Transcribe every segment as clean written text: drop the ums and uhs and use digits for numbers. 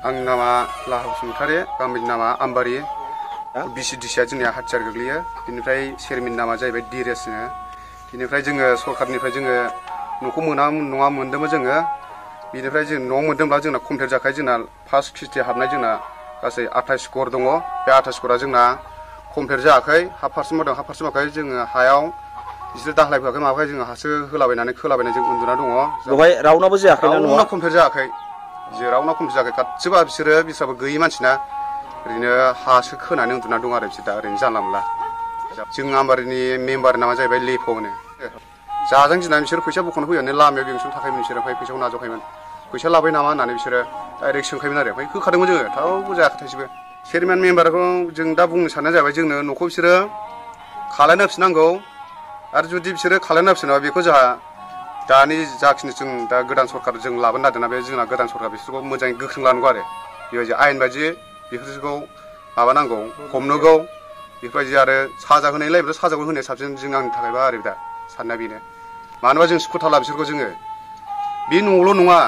आंनि नामा लाहा बसुमतारी, गामिनि नामा आम्बारि, बिसिडिसिआ जोंनिया हाथियार गोग्लैयो। बिनिफ्राय चेयारमेननि नामा जाहैबाय डिरेसनो। बिनिफ्राय जोङो सरकारनिफ्राय जोङो न'खौ नङा मोन्दोंमोन जोङो। बिनिफ्राय जों न'आव मोन्दोंब्ला जोंना कमप्लिट जाखायो। जोंना फार्स्ट किस्ति हाबनाय जोंना गासै 28 घर दङ। बे 28 घरा जोंना कमप्लिट जायाखै। हाफ पारसेन्ट मावदों, हाफ पारसेन्ट मावाखै। जोङो हायाव बिसोर दाख्लाय फैयाखै माबाखै, जोङो हासो होलाबायनानै खोलाबायनाय जों उन्दुना दङ। बेवहाय रावनाबो जायाखै ना? रावनाव कमप्लिट जायाखै, जेरावनाव कमप्लिट जायाखै। गासिबो बिसोरबो गैयि मानसिना ओरैनो हासो खोनानै उन्दुना दं आरो बिसोर दा ओरैनो जानला मोनला। जों आम्बारिनि मेम्बार नामा जाहैबाय लेफ' होनो। जाजां गिनानै बिसोर फैसा बख'नो फैनानै लामायाव बेंसन थाखायोमोन बिसोरो। ओमफ्राय फैसाखौ नाजावखायोमोन। फैसा लाबाय नामा होननानै बिसोरो डाइरेक्ट सोंखायोमोन आरो। ओमफ्राय होखादोंमोन जोङो, थावबो जायाखै थाइसेबो। चेयारमेन मेम्बारखौ जों दा बुंनो साननाया जाबाय जोंनो न'खौ बिसोरो खालायना होफिननांगौ। आरो जुदि बिसोरो खालायना होफिनाबा बेखौ जोंहा दानि जाखिनि जों दा गोदान सरकार जों लाबोनो नागिरदोंना, बे जोंना गोदान सरकार बिसोरखौ मोजाङै गोख्रों लानांगौ आरो। बेबायदि आयेन बायदि बेफोरखौ माबानांगौ, हमनांगौ। बेफोरबायदि आरो साजा होनायलाय साजाखौ होनाया साबसिन जों आंनि थाखायबा आरो दा साननाया बेनो। मानोबा जों सुखुथारला बिसोरखौ जोङो। बे न'ल' नङा,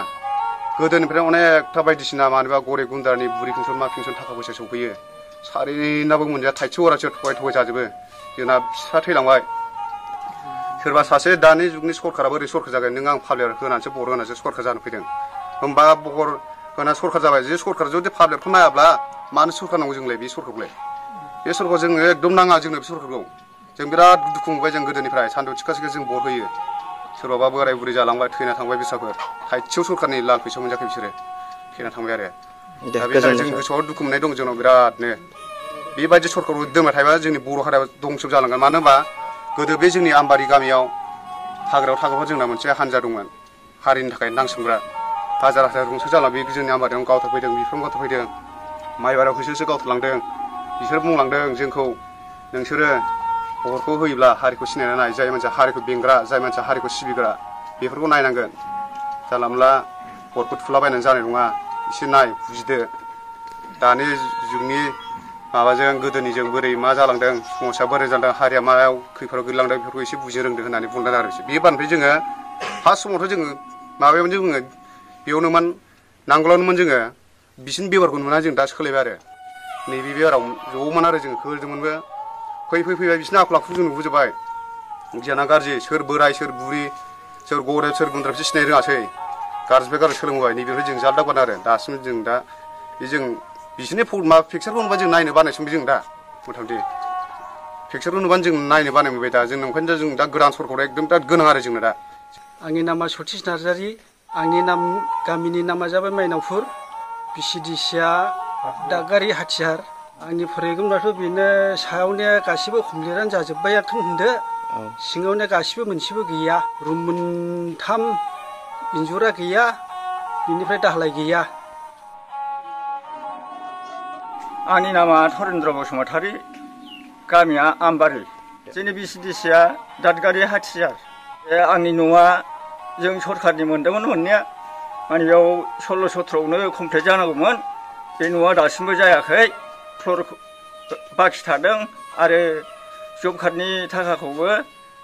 गोदोनिफ्राय अनेकथा बायदिसिना मानोबा गरिब गुन्द्रानि बुरि पेन्सन मा पेन्सन थाखा फैसा सौफैयो। सारेनाबो मोनजाया, थाइसे अरासे थगाय जाजोबो। जोंना फिसा थैलांबाय। सोरबा सासे दानि जुगनि सरकारा बोरै सरकार जागोन? नों आं पाब्लिक होनानैसो बर होनानैसो सरकार जानो फैदों। होमबा बर होना सरकार जाबाय। जे सरकार जुदि पाब्लिकखौ नायाब्ला मानो सरकार नांगौ जोंलाय बे सरकारखौलाय? बे सरकारखौ जोंनो एकदम नाङा, जोंनो बे सरकारखौ। जों बिराद दुखु मोनबाय जों गोदोनिफ्राय। सान्दुं थिखा जों बर होयो। सोरबाबा बोराय बुरै जालांबाय, थैना थांबाय बिसाफोर। थाइसेयाव सरकारनि लाल फैसा मोनजायाखै बिसोरो, थैना थांबाय आरो। दा बेनि थाखाय जों गोसोआव दुखु मोननाय दं जोंनाव बिरादनो। बेबायदि सरकारखौ दोनबाय थायोबा जोंनि बर' हारिया दंस' जालांगोन। मानो होनबा गोदो बे जोंनि आम्बारि गामियाव हाग्रायाव थाग्राफोर जोंना मोनसे हानजा दंमोन, हारिनि थाखाय नांसोमग्रा। हाजार दंसो जाला। बे जोंनि आम्बारियावनो गावथारफैदों, बिफ्रावनो गावथारफैदों, माइबारियाव होसोसो गावथारलांदों। बिसोर बुंलांदों जोंखौ, नोंसोरो भटखौ होयोब्ला हारिखौ सिनायना नाय। जाय मानसिया हारिखौ बेंग्रा, जाय मानसिया हारिखौ सिबिग्रा, बेफोरखौ नायनांगोन। जानला मोनला भटखौ थुलाबायनानै जानाय नङा। एसे नाय, बुजिदो। दानि जुगनि माबाजों गोदोनिजों बोरै मा जालांदों, समाजा बोरै जालांदों, हारिया मायाव खैफोदाव गोलैलांदों, बेफोरखौ एसे बुजि रोंदों होननानै बुंदों आरो। बे बाननिफ्राय जोङो फार्स्ट समावथ' जोङो माबायावनो जोङो बेयावनोमोन, नांगौलानोमोन जोङो। बिसिनि बेबहारखौ नुनानै जों दा सोलायबाय आरो। नैबे बेबहाराव ज'मोन आरो जोङो होदोंमोनबो। फैबाय बिसिनि आखल आखुखौ जों नुबोजोब्बाय। गियाना गाज्रि, सोर बोराय सोर बुरि, सोर गरिब सोर गुन्द्रा बिसोर सिनायनो रोङासै। गाज्रिनिफ्राय गाज्रि सोलोंबोबाय। नैबेनिफ्राय जों जालदागोन आरो दासिम जों दा बे जों बिसोरनि माबा पिकचारखौ नुबा जों नायनो बानाय संबाय जों दा मथा मथि। पिकचारखौ नुबानो जों नायनो बानाय मोनबाय दा। जों ओंखायनो जों दा गोदान सरकारखौ एकदम बिराद गोनां आरो जोंनो दा। आंनि नामा सतिश नार्जारि। आंनि गामिनि नामा जाबाय माइनावपुर। बिसिडिसिआ दादगारि हाथियार। आंनि फरायगोनब्लाथ' बेनो सायावनो गासिबो कमप्लिटानो जाजोब्बायाथ' होनदो। सिङावनो गासिबो मोनसेबो गैया। रुम मोनथाम इन्जुरा गैया, बिनिफ्राय दालाय गैया। आंनि नामा धरेन्द्र बसुमतारी, गामिया आम्बारि। जोंनि बिसिडिसिआ दादगारि हाथियार। आंनि न'आ जों सरकारनि मोनदोंमोन मोननाया, माने बेयाव 16-17आवनो कमप्लिट जानांगौमोन। बे न'आ दासिमबो जायाखै, फ्ल'र बाखि थादों। आरो जब कार्डनि थाखाखौबो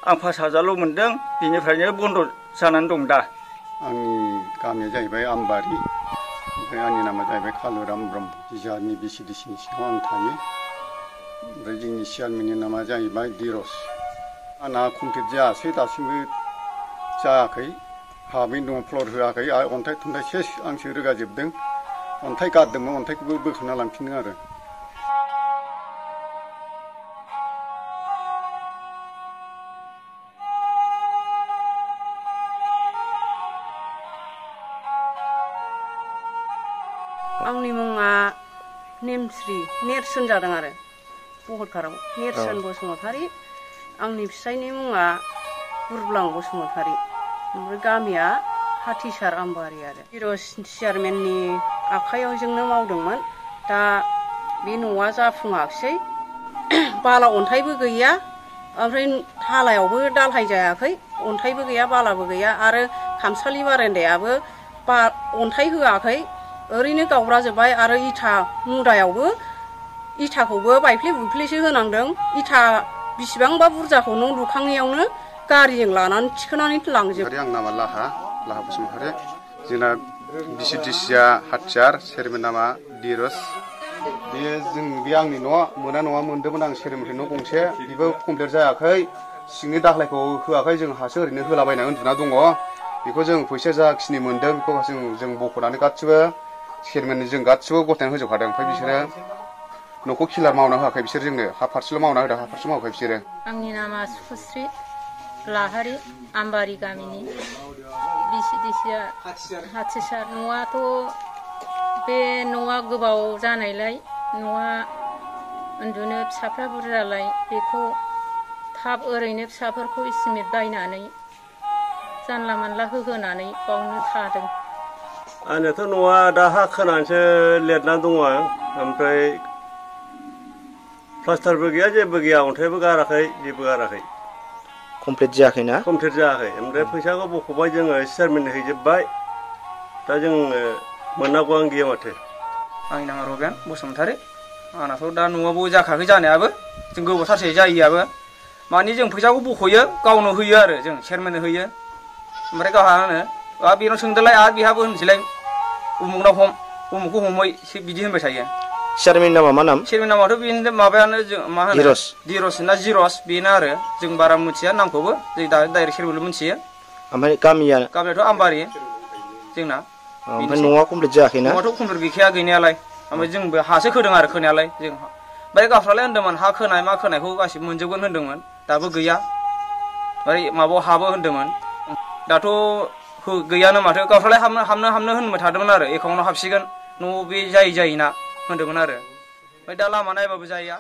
आं 5,000ल' मोनदों, बेनिफ्रायनो बन्द' जानानै दं दा। आंनि गामिया जाहैबाय आम्बारि। ओमफ्राय आंनि नामा जाहैबाय कालुराम ब्रह्म। बिजारनि बिसिडिसिनि सिङाव आं थायो। ओमफ्राय जोंनि चेयारमेननि नामा जाहैबाय दिरस। आंना कमप्लिट जायासै, दासिमबो जायाखै। हाबैनो दङ, फ्ल'र होआखै। आरो अन्थाइ थन्थाइ सेस आंसो रोगाजोबदों। अन्थाइ गारदोंमोन, अन्थाइखौबो बोखांना लांफिनदों आरो। आंनि मुङा नेमस्रि, नेरसोन जादों आरो बहलखाराव। नेरसोन बसुमतारी। आंनि फिसायनि मुङा बुरबुलां बसुमतारी। ओमफ्राय गामिया हाथिसार आम्बारि आरो। दिरस चेयारमेननि आखाइयाव जोंनो मावदोंमोन। दा बे न'आ जाफुङाखिसै। बाला अन्थाइबो गैया, ओमफ्राय थालायावबो दालहाय जायाखै। अन्थाइबो गैया, बालाबो गैया। आरो खामसालि बारान्दायाबो अन्थाइ होआखै, ओरैनो गावब्राजोब्बाय। आरो इथा मुदायावबो इथाखौबो बायफ्ले बुफ्लेसो होनांदों। इथा बिसिबांबा बुरजाखौ न' लुखांनायावनो गारिजों लानानै थिखोनानै लांजोब। आं नामा लाहा बसुमतारी। जोंना बिसिडिसिया हाथियार चेयारमेन नामा दिरस बे आंनि न' मोना नङा मोनदोंमोन आं चेयारमेननि न' गंसे बेबो कमप्लिट जायाखै सिंनि दाख्लायखौ होआखै जों हासो ओरैनो होलाबायना उन्दुना दङ बेखौ जों फैसा जाखिनि मोनदों बेखौ जों बख'नानै गासिबो चेयारमेननि जों गासिबो गथायनानै होजोबखादों ओमफ्राय बिसोरो न'खौ किलार मावना होआखै बिसोर जोंनो हा फारसेल' मावना होदों हा फारसे मावाखै बिसोरो आंनि नामा सुस्रि लाहारि आम्बारि गामिनि बिसिडिसिया हाथिसार न'आथ' बे न'आ गोबाव जानायलाय न'आ उन्दुनो फिसाफ्रा बुरजालाय बेखौ थाब ओरैनो फिसाफोरखौ इस्टिमेट बायनानै जानला मानला होहोनानै बावनो थादों आंनाथ' न'आ दा हा खोनानैसो लिरना दङ ओमफ्राय प्लास्टारबो गैया जेबो गैया अन्थाइबो गाराखै जेबो गाराखै कमप्लिट जायाखैना कमप्लिट जायाखै ओमफ्राय फैसाखौ बख'बाय जोङो चेयारमेननो हैजोबबाय दा जों मोननांगौआनो गैया माथो आंनि नामा रबेन बसुमतारी आंनाथ' दा न'आवबो जाखाखै जानायाबो जों गोबावथारसै जायैयाबो माने जों फैसाखौ बख'यो गावनो होयो आरो जों चेयारमेननो होयो ओमफ्राय गावहा होनो बेनाव सोंदोलाय आरो बेहाबो होनसैलाय उमुगनाव उमुगखौ हमै बिदि होनबाय थायो चेयारमेननि नामा मा नाम चेयारमेन नामाथ' बेनो माबायानो जों मा होनो दिरस ना जिरस बेनो आरो जों बारा मिथिया नामखौबो जों डाइरेक्ट चेयारमेनल' मिथियो ओमफ्राय गामियाथ' आम्बारि जोंना ओमफ्राय न'आ कमप्लिट जायाखैना न'आथ' कमप्लिट गैखाया गैनायालाय ओमफ्राय जोंबो हासो खोदों आरो खोनायालाय जों ओमफ्राय गावफ्रालाय होनदोंमोन हा खोनाय मा खोनायखौ गासिबो मोनजोबगोन होनदोंमोन दाबो गैया ओमफ्राय माबायाव हाबो होनदोंमोन दाथ' गैयानो माथो गावफ्रालाय हाबनो होनबाय थादोंमोन आरो एकाउन्टाव हाबसिगोन न' बे जायै ना होनदोंमोन आरो ओमफ्राय दा लामा नायबाबो जाया